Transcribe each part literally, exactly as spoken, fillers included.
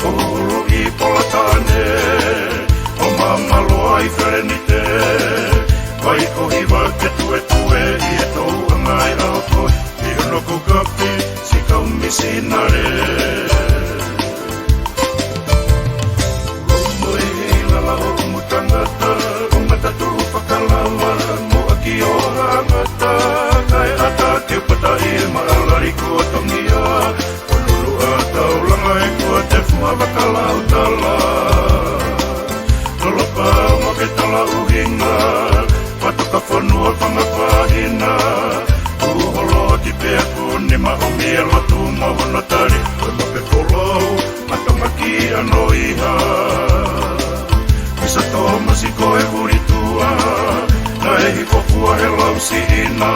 ʻo hulu ʻi Polatane, ʻo māmaloa ʻi Felenite, vai ko hiva ke tuetue ʻi he touʻanga ʻe ʻaho ko ē, ʻi hono koukafi siʻi kau misinale. Lomo ʻi he lala ʻo ʻumu tangata, ʻo matatulu fakalava, mo ʻaki ʻo hangata, kae ʻata ke pata ʻi he maʻa lali ko Tongia, ʻo nunu ʻa taulanga e kua te fua vakalau tala. Tolopa mo ke tala ʻuhinga, patoka fonua fanga pāhina, ʻuholo ki pea ku ni maʻomi e lotu mo hono tali, ko e mape folau, matonga ki ano iha. Misa Tōmasi ko e vuli tua, naʻe hiko fua he lau siʻina,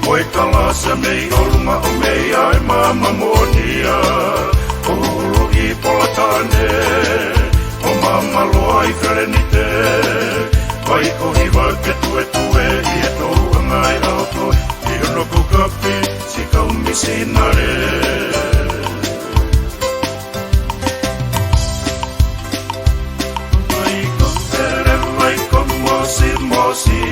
mo e kalasi mei ʻolunga ʻo mei ai mama moʻonia, ʻo hulu ʻi Polatane, ʻo māmaloa ʻi Felenite, vai ko hiva ke tuetue ʻi he touʻanga ʻe ʻaho ko ē, ʻi hono koukafi siʻi kau misinale. Vai ko Pele, vai ko Mosimosi,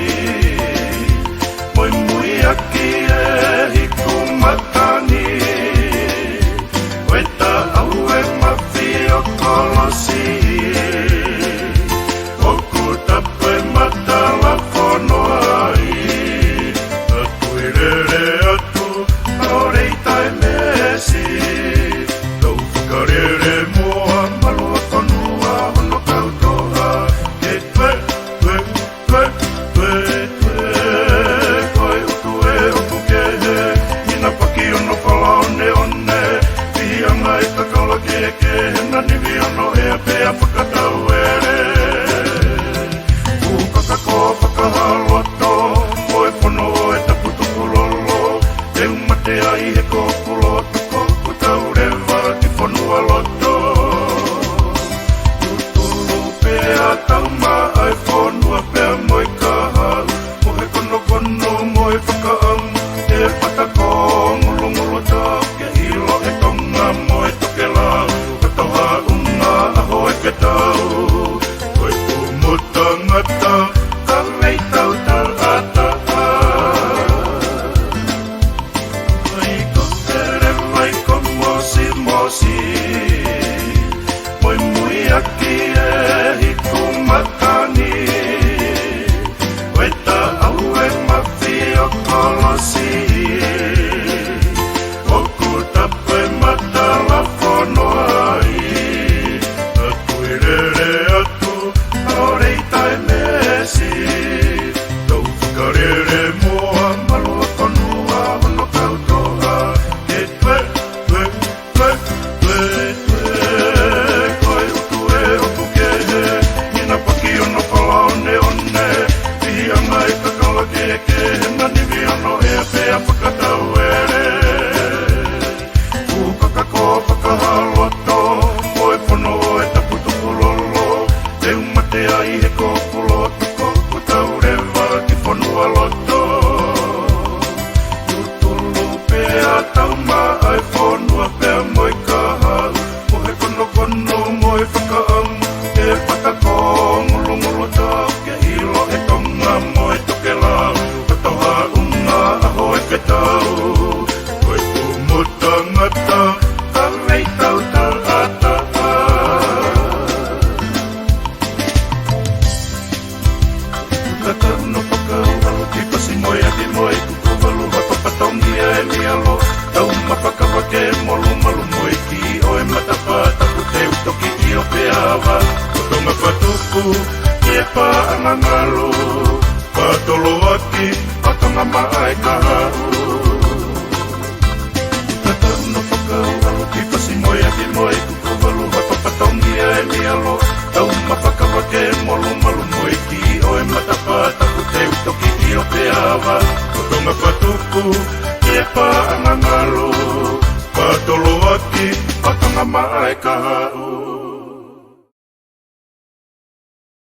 mo e muiaki e hiku matangi, ʻo e taʻau e mafi ʻo kolosi, ʻoku tapu e matala fono ai, ʻa kui lele atu, ʻa ore i tae mesi, tau fakalele moa, malua fonua, hono kautoa, ke tue, tue, tue, tue, tue, ko e utu e ʻoku kehe, ina paki ono fala oneone, pihianga e kakala kehekehe, nanivi ono ʻea pea fakatauele. Fukaka ko fakahaloto, ko e fono ʻo e Tapu Tukulolo, te u mate ai he kopuloto, ko ʻoku tau leva ki fonualoto. Tutulu pea tau maʻa e fonua pea mo e kahaʻu, mo e konokono mo e fakaʻamu, e pata ko ngulungulu tau ke ʻilo e Tonga mo e tokelau, ka tau haʻunga ʻaho e fetau, ko e pumu tangata, ka mei tau tau ata. Vai ko Pele, vai ko Mosimosi, mo e muiaki e hiku matangi, ʻo e taʻau e mafi ʻo kolosi, ʻoku tapu e matala fono ai, ʻa kui lele atu, ʻa ore i tae mesi, tau fakalele moa, malua fonua, hono kautoa, ke tue, tue, tue, tue, tue, ko e utu e ʻoku kehe, ina paki ono fala oneone, pihianga e kakala kehekehe, nanivi ono ʻea pea fakatauele. Fukaka ko fakahaloto, ko e fono ʻo e Tapu Tukulolo, te u mate ai he kopuloto, ko ʻoku tau leva ki fonualoto. Tutulu pea tau maʻa e fonua pea mo e kahaʻu, mo e konokono mo e fakaʻamu, e pata ko ngulungulu tau ke ʻilo e Tonga mo e tokelau, ka tau haʻunga ʻaho e fetau, ko e pumu tangata, ka mei tau tau ata. Kaka uno pakau alo ki pasi mo ia ki mo e kuku valu ha papatongi e mialo. Tau mapaka vake molu malu mo e ki o e matapata ku te u toki ʻi o peava. Ko Tonga Fatuku ke pa angangalu. Patoloaki, patonga maʻa e kahaʻu. Tatau no fakau alo ki pasi mo ia ki mo e kuku valu ha papatongi e mialo. Tau mapaka vake molu malu mo e ki o e matapata ku te u toki ʻi o peava. Ko Tonga Fatuku ke pa angangalu. Patoloaki, patonga maʻa e kahaʻu.